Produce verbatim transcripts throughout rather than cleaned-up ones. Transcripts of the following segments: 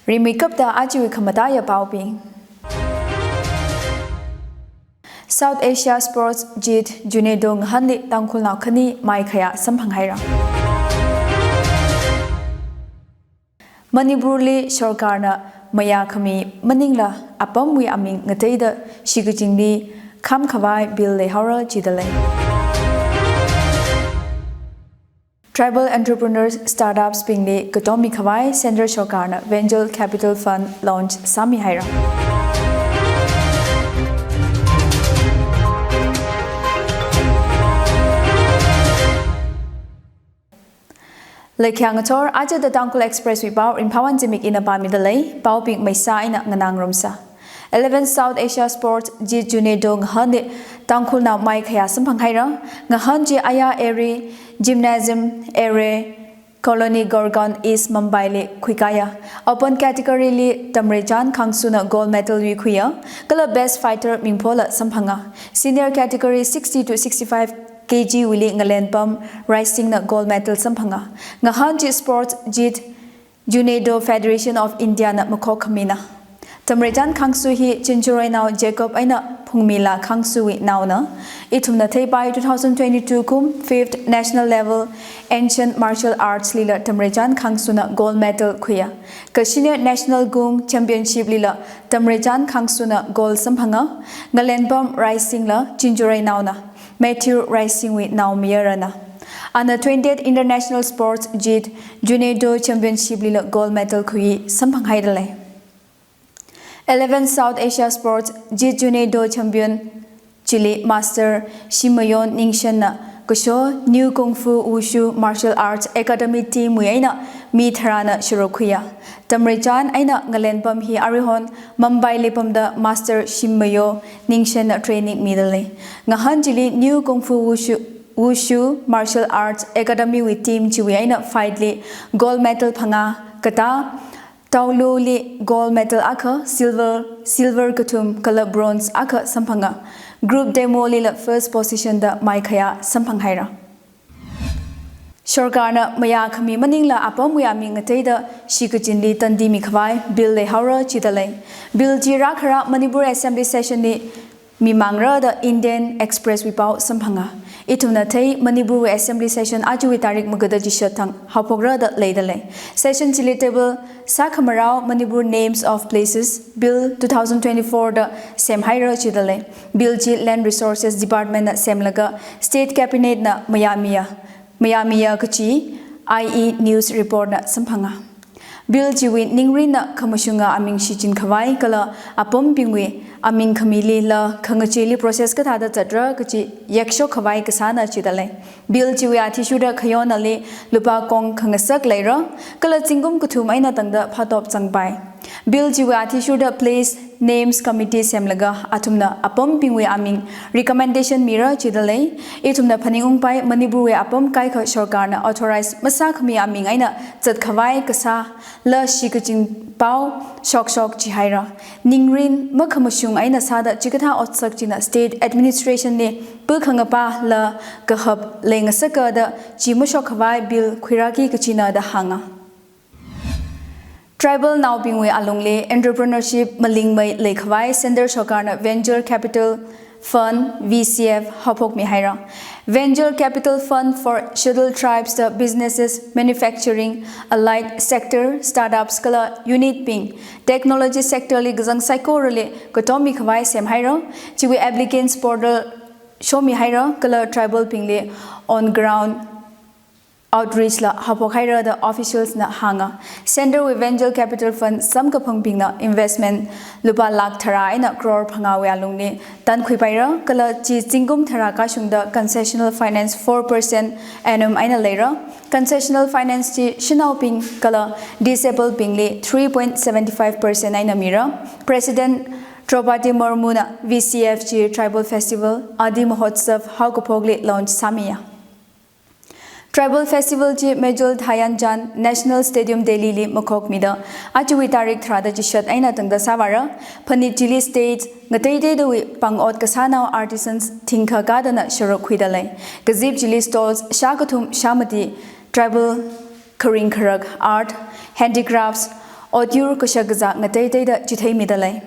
Rimeikapta ajawui khamataiya paobing. South Asia Sports Jeet Junedo ngahanli Tangkhulnao khani maikhayā samphanghaira. Manipurli sorkarna mayākhami maningla apamwui aming ngateida shikachinli khamkhavai bill leihaora jidalei. Tribal entrepreneurs, startups bingli katommi khavai Central Sorkarna Venture Capital Fund launch sāmihaira. Leikhyang athor, aja The Tangkhul Express wui pao Ringphāwon Zimik ina pāmidalei, paobing maisa eina nganāngarumsa. Eleven South Asia Sports Jeet Junedo ngahanli Tangkhulnao maikhayā samphanghaira. Ngahan chi Aya Eri Gymnasium, Eri Colony, Goregaon East, Mumbaili khuikāya. Open category li Tamreichan Khangsuna gold medal yuikhuiya, kala best fighter mingphola samphanga. Senior category sixty to sixty-five K G wuili Ngalenpam Raisingna gold medal samphanga. Ngahan chi Sports Jeet Junedo Federation of India na makhok khamina. Tamreichan Khangsu hi Chinchuroi nao Jacob eina Phungmila Khangsuwui naona. Ithumna theipai two thousand twenty-two kum fifth National Level Ancient Martial Arts lila Tamreichan Khangsuna gold medal khuiya. Kha Senior National Gung Championship lila Tamreichan Khangsuna gold samphanga. Ngalenpam Raisingla Chinchuroi naona, Matthew Raisingwui naomayarana. Ana twentieth International Sports Jeet Junedo Championship lila gold medal khui samphanghaidalei. Eleven South Asia Sports Jeet Junedo Champion chili Master Shimayon Ningshenna kasho New Kung Fu Wushu Martial Arts Academy team wui eina mi tharāna sharuk khuiya. Tamreichan eina Ngalenpam hi aruihon Mumbaili pamda Master Shimayo Ningshenna training midalei. Ngahan chili New Kung Fu Wushu, Wushu Martial Arts Academy wui team chiwui eina fight li gold medal phangā, kata Taoluli gold medal akha, silver, silver kathum kala bronze akha samphanga. Group demo lila first position da maikhayā samphanghaira. Sorkarna mayākhami maningla apamwui aming ngateida shikachinli tandimi khavai bill leihaora jidalei. Bill chi rākhara Manipur Assembly Session li mimangra da Indian Express wui pao samphanga. Ithumna thei Manipur wui Assembly Session ajawui tarik magada chishat thang haophokra da leidalei. Session chili table sākhamarao Manipur Names of Places Bill two thousand twenty-four da semhaira jidalei. Bill chi Land Resources Department na semlaga State Cabinet na mayāmiya, mayāmiya kachi I E News Report na samphanga. Bill chiwui ningrinna khamashunga aming shichin khavai kala apambingwui aming khamili la khangachili process kathāda zatra kachi yakshok khavai kasāna jidalei. Bill chiwui athishurda khayonali lupā kong khangasak leira, kala zingkum kathum eina tangda phatop zangpai. Bill chiwui athishurda Place Names Committee semlaga athumna apambingwui aming recommendation mira jidalei. Ithumna phaningungpai Manipur wui apam kaikha sorkarna authorize masākhami aming eina zat khavai kasā la shikachin pao shokshok chihaira. Ningrin makhamashung eina sāda chikathā otsak china state administration li pukhangapa la kahap leingasaka da chi mashok khavai bill khuiraki kachina da hānga. Tribal naobingwui alungli entrepreneurship malingmei leikhavai Central Sorkarna Venture Capital Fund, V C F, haophokmihaira. Venture Capital Fund for Scheduled Tribes da businesses, manufacturing, allied sector, startups kala unit bing technology sector li kazang saikorali katommi khavai semhaira. Chiwui applicants portal shomihaira kala tribal bingli on ground outreach la haophokhaira da officials na hānga. Center wui Venture Capital Fund samkaphangbingna investment lupā lakh tharā eina crore phangāwui alungli tankhuipaira, kala chi zingkum tharā kashungda concessional finance four percent annum eina leira. Concessional finance chi shanaobing kala disabled bingli three point seven five percent eina mira. President Droupadi Murmu na V C F chi Tribal Festival Adi Mahotsav haokaphokli launch sāmiya. Tribal Festival chi Major Dhyan Chand National Stadium Delhi li makhokmida ajawui tarik tharāda chishat eina tangda sāvāra. Phanit chili state ngateiteidawui pangot kasānao artisans thingkha kadana sharuk khuidalei. Kazip chili stalls shākathum shāmati tribal kharing kharak, art, handicrafts, ot yur kashak kazā ngateiteida chitheimida lei.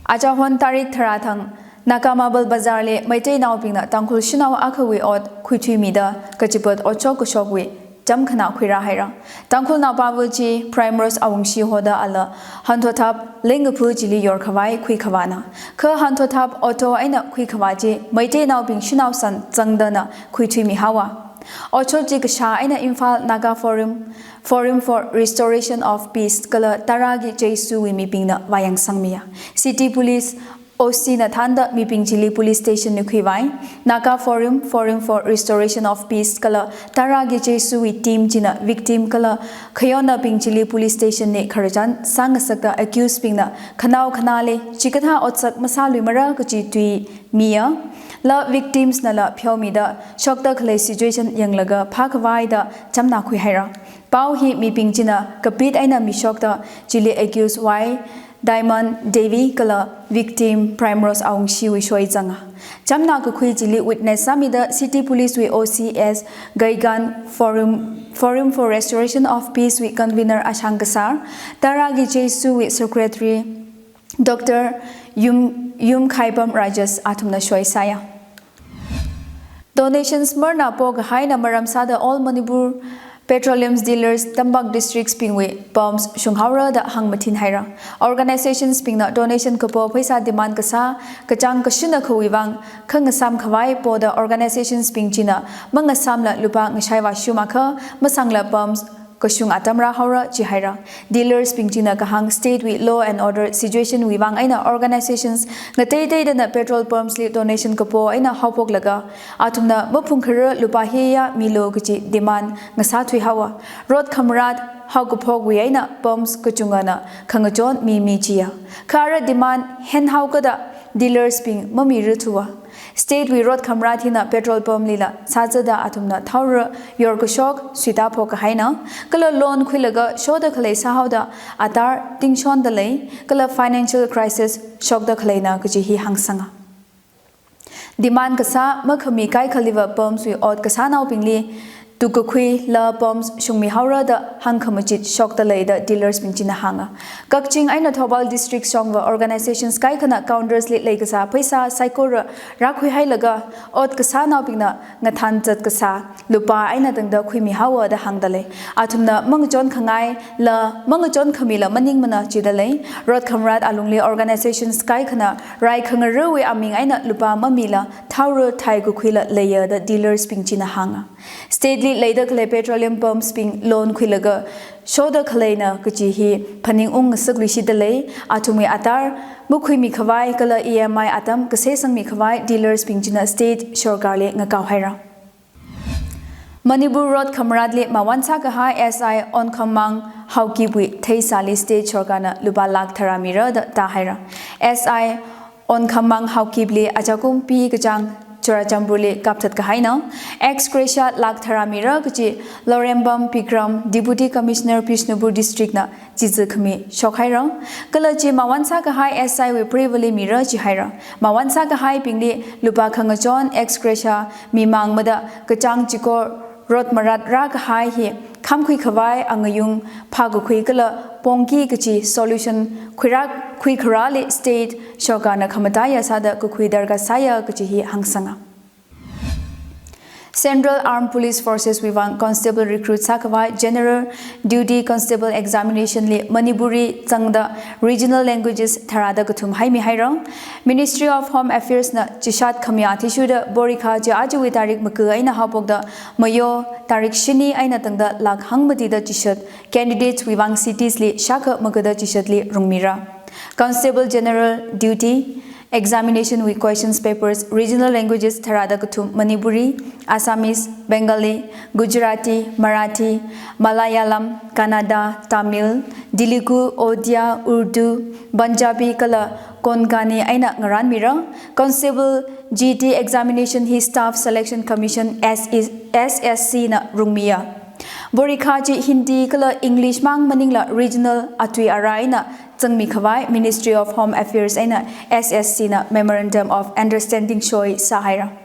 Achahon tarik tharā thang Naga Marble Bazar li Meiteinaobingna Tangkhul shanao akhawui ot khuithuimida kachipat otshok kashokwui cham khana khuirāhaira. Tangkhulnao pāva chi Primrose Awungshi hoda ala Hanthothap Lengaphu chili yorkhavai khuikhavana. Kha Hanthothap auto eina khuikhavā chi Meiteinaobing shanao san zangdana khuithuimihaowa. Otshot chi kashā eina Imphal Naga Forum, Forum for Restoration of Peace kala Taragi Jesuwui mibingna vāyangsangmiya. City Police O C na thānda mibing chili police station li khuivai. Naga Forum, Forum for Restoration of Peace kala Taragi Jesuwui team china victim kala khayonnabing chili police station li khararchan sāngasakta accused bingna khanao khanāli chikathā otsak masāluimara kachi tui miya, la victims nala pheomida shokda khalei situation yanglaga phākhavaida chamna khuihaira. Pao hi mibing china kapit eina mishokta chili accused Y Diamond Devi kala victim Primrose Awungshiwui shoi zanga. Chamna kakhui chili witness sāmida City Police wui O C S Gaigan, Forum, Forum for Restoration of Peace wui convener Ashang Kasar, Taragi Jesuwui secretary Doctor Yum, Yum Khaipam Rajesh athumna shoi sāya. Donations marna pokahaina maram sāda All Manipur Petroleum Dealers Tampak Districts bingwui pumps shunghaora da hāngmathinhaira. Organizations bingna donation kapo pheisā demand kasā kachāng kashina khawui vang khangasam khavai poda organizations bing china mangasamla lupā ngashai vāshum akha masangla pumps kashung atam rāhaora jihaira. Dealers bing china kahāng state wui law and order situation wui vang eina organizations ngateiteidana petrol pumps li donation kapo eina haophoklaga athumna maphungkhara lupā hiya milu kachi demand ngasāthuihaowa. Road khamarat haokaphokwui eina pumps kachungana khangachon mimi jiya. Kha ara demand henhaokada dealers bing mamirathuwa. State wui road khamarat hina petrol pump lila sāzada athumna thaora yorkashok suita pokahaina, kala loan khuilaga shoda khalei sāhaoda Aadhaar tingshonda lei, kala financial crisis shokda khaleina kaji hi hāngsanga. Demand kasā makhami kaikhaliva pumps wui ot kasānaobingli tukkakhuila pumps shungmihaora da hāngkhamachit shokda lei da dealers bing china hānga. Kakching eina Thoubal district shongva organizations kaikhana counters li leikasā pheisā saikora rākhuihailaga ot kasānaobingna ngathan zat kasā lupā eina tangda khuimihaowa da hāngda lei. Athumna mangachon khangaila mangachon khamila maningmana jida lei. Road khamarat alungli organizations kaikhana rai khangarawui aming eina lupā mamila thaora thaikakhuila leiya da dealers bing china hānga. State li leida khalei petroleum pumps bing loan khuilaga shoda khaleina kaji hi phaningung ngasakluishida lei. Athumwui Aadhaar makhuimi khavai kala E M I atam kasei sangmi khavai dealers bing china state sorkarli ngakaohaira. Manipur road khamaratli mawan sākahai S I Onkhammang Haokipwui theisāli state sorkarna lupā lakh tharā mira da tāhaira. S I Onkhammang Haokipli ajakum pi kachāng Churachandpurli kapthat kahaina. Ex gratia lakh tharā mira kaji Lorembam Bikram, Deputy Commissioner Bishnupur District na chizi khami shokhaira. Kala chi mawan sākahai S I wui preivali mira jihaira. Mawan sākahaibingli lupā khangachon ex gratia mimangmada kachāng chikor road marat rākahai hi khamkhui khavai angayung phākakhui kala pongki kaji solution khuirākhui kharāli state sorkarna khamataiya sāda kakhui darkar sāya kaji hi hāngsanga. Central Armed Police Forces wui vang constable recruit sākhavai General Duty Constable Examination li Manipuri zangda regional languages tharāda kathum haimihaira. Ministry of Home Affairs na chishat khami athishurda porikha chi ajawui tarik maka eina haophokda mayo tarik shini eina tangda lakh hangmatida chishat candidates wui vang cities li shākha makada chishatli rungmira. Constable General Duty Examination wui questions papers regional languages tharāda kathum Manipuri, Assamese, Bengali, Gujarati, Marathi, Malayalam, Kannada, Tamil, Telugu, Odia, Urdu, Punjabi kala Konkani eina ngaranmira. Constable G T examination hi Staff Selection Commission, S S C na rungmiya. Porikha chi Hindi kala English mang maningla regional atui ara eina zangmi khavai Ministry of Home Affairs eina S S C na Memorandum of Understanding shoi sāhaira.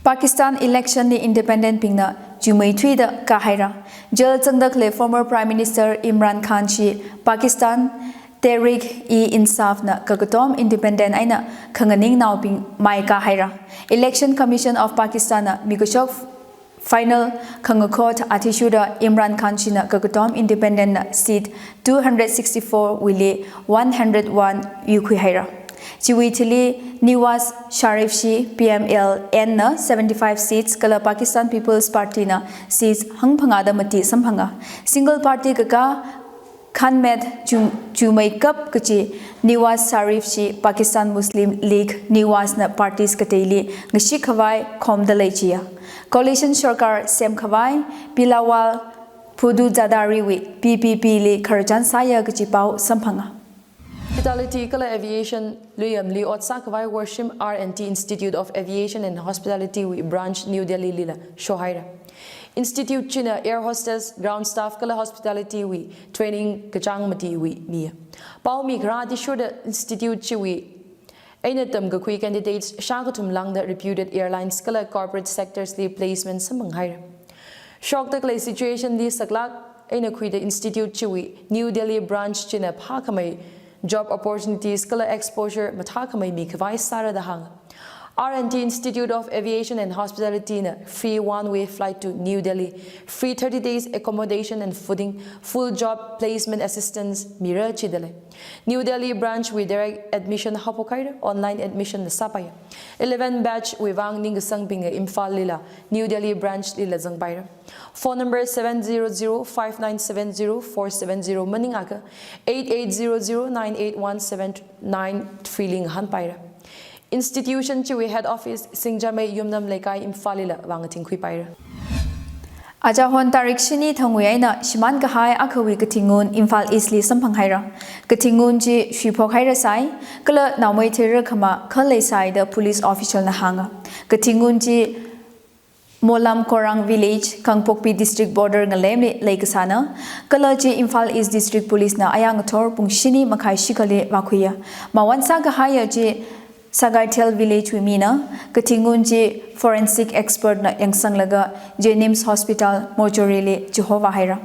Pakistan election li independent bingna chuimeithuida kahaira. Jail zangda khalei former Prime Minister Imran Khan chi Pakistan Tehreek-e-Insaf na kakatom independent eina khanganingnaobing mai kahaira. Election Commission of Pakistan na mikashok final khangakhot athishurda Imran Khan china kakatom independent na seat two hundred sixty-four wuili one hundred one yuikhuihaira. Chiwui thili Nawaz Sharif chi P M L N na seventy-five seats kala Pakistan People's Party na seats hangphangāda mati samphanga. Single party kakā Khanmed chu-, chuimeikap kachi Nawaz Sharif chi Pakistan Muslim League Nawaz na parties kateili ngashik khavai khomda lei chiya. Coalition sorkar semkhavai Bilawal Bhutto Zardari wui P P P li khararchan sāya kachi pao samphanga. Hospitality kala Aviation luiyamli ot sākhavai Worshim R and T Institute of Aviation and Hospitality wui branch New Delhi lila shohaira. Institute china air hostess, ground staff kala hospitality wui training kachāng mati wuimiya. Pao mikharā athishurda institute chiwui eina tamkakhui candidates shākathum lāngda reputed airlines kala corporate sectors li placement samphanghaira. Shokda khalei situation li saklāk eina khuida institute chiwui New Delhi branch china phākhamei job opportunities kala exposure mathākhamei mikhavai sāra da hānga. R and T Institute of Aviation and Hospitality na free one-way flight to New Delhi, free thirty days accommodation and fooding, full job placement assistance mira chida lei. New Delhi branch wui direct admission haophokhaira, online admission na sāpaiya. Eleven batch wui vang ningkasangbingna Imphal lila New Delhi branch lila zangpaira. Phone number seven zero zero five nine seven zero four seven zero maningakha eight eight zero zero nine eight one seven nine three li ngahānpaira. Institution chiwui head office Singjamei Yumnam Leikai Imphal lila vāngathingkhuipaira. Achahon tarik shini thangwui eina shimān kahai akhawui kathingun Imphal East li samphanghaira. Kathingun chi shuiphokhaira sai, kala naomei theira khama khalei sai da police official na hānga. Kathingun chi Molam Korang Village, Kangpokpi District border ngalemli leikasāna, kala chi Imphal East District Police na ayā ngathor pung shini makhai shikhali vākhuiya. Mawon sākahaiya chi Sagaithel Village wui mina, kathingun chi forensic expert na yangsanglaga JNIMS Hospital mortuary li chihovāhaira.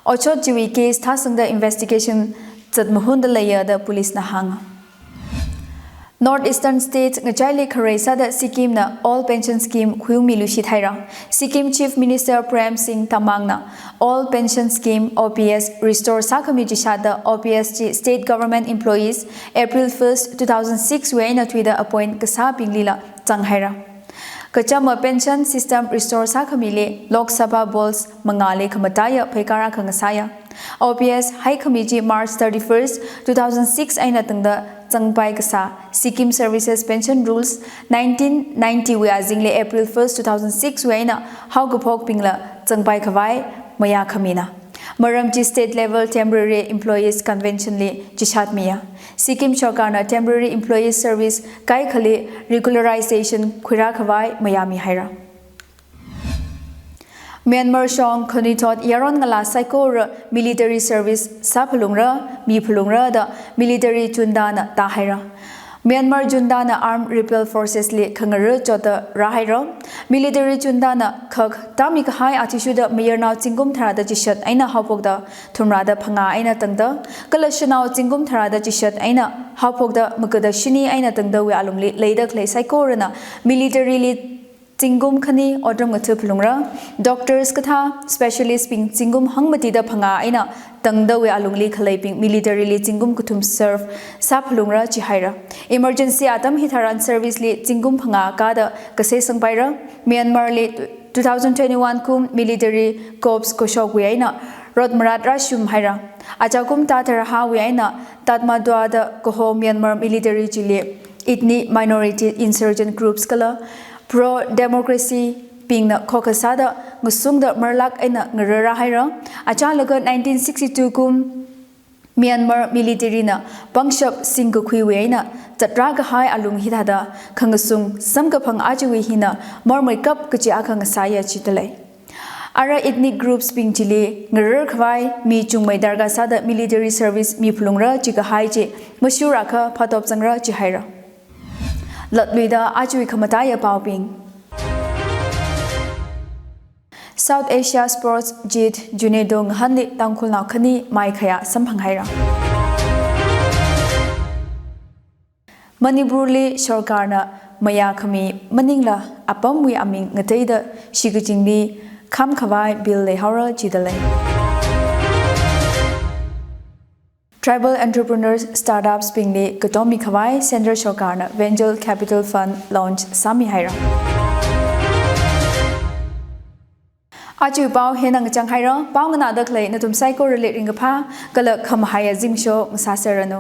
Otshot chiwui case thāsangda investigation zatmahunda leiya da police na hānga. North Eastern States ngachaili kharei sāda Sikkim na Old Pension Scheme khuiungmiluishit haira. Sikkim Chief Minister Prem Singh Tamang na Old Pension Scheme, O P S, restore sākhami chishatda O P S chi state government employees April first, two thousand six wui eina thuida appoint kasābinglila zanghaira. Kachama pension system restore sākhamili Lok Sabha bowls mangāli khamataiya pheikara khangasāya. O P S haikhami chi March thirty-first, two thousand six eina tangda zangpai kasā Sikkim Services Pension Rules nineteen ninety wui azingli April first, two thousand six wui eina haokaphokbingla zangpai khavai mayākhamina. Maram chi state level temporary employees convention li chishatmiya. Sikkim sorkarna temporary employees service kaikhali regularization khuirākhavai mayāmihaira. Myanmar shong khanuithot yaron ngalā saikora military service sāphalungra, miphalungra da military junta na tāhaira. Myanmar junta na Armed Rebel Forces li khangarar chotda rāhaira. Military junta na khak tāmi kahai athishurda mayarnao zingkum tharāda chishat eina haophokda thumrāda phangā eina tangda, kala shanao zingkum tharāda chishat eina haophokda magada shini eina tangdawui alungli leida khalei saikorana military li zingkum khani otram ngatha phalungra, doctors kathā specialist bing zingkum hangmatida phangā eina tangdawui alungli khaleibing military li zingkum kathum serve sāphalungra chihaira. Emergency atam hitharan service li zingkum phangā kāda kasei sangpaira. Myanmar li two thousand twenty-one kum military corps kashok wui eina rot marat rāshum haira. Achakum thāda rāhāwui eina Tatmadaw da kaho Myanmar military chili ethnic minority insurgent groups kala pro-democracy bingna khokkha sāda ngasungda marlak eina ngarar rāhaira. Achālaga nineteen sixty-two kum Myanmar military na pangshap singkakhuiwui eina zatrā kahai alung hithāda khangasung samkaphang ajawui hina marmeikap kachi akha ngasāya chida lei. Ara ethnic groups bing chili ngarar khavai mi chungmei darkar sāda military service miphalungra chikahai chi mashur akha phatop zangra chihaira. Latluida ajawui khamataiya paobing. South Asia Sports Jeet Junedo ngahanli Tangkhulnao khani maikhaya samphang haira. Manipurli sorkarna mayā khami maningla apamwui aming ngateida shikachingli khamkhavai bill leihaora jidalei. Tribal entrepreneurs, startups bingli katommi khavai Central Sorkarna Venture Capital Fund launch sāmi haira. Aja pao hina ngachang haira, pao nganāda khalei nathum saikorali ringkaphā kala khamahaiya zimiksho ngasāserranu.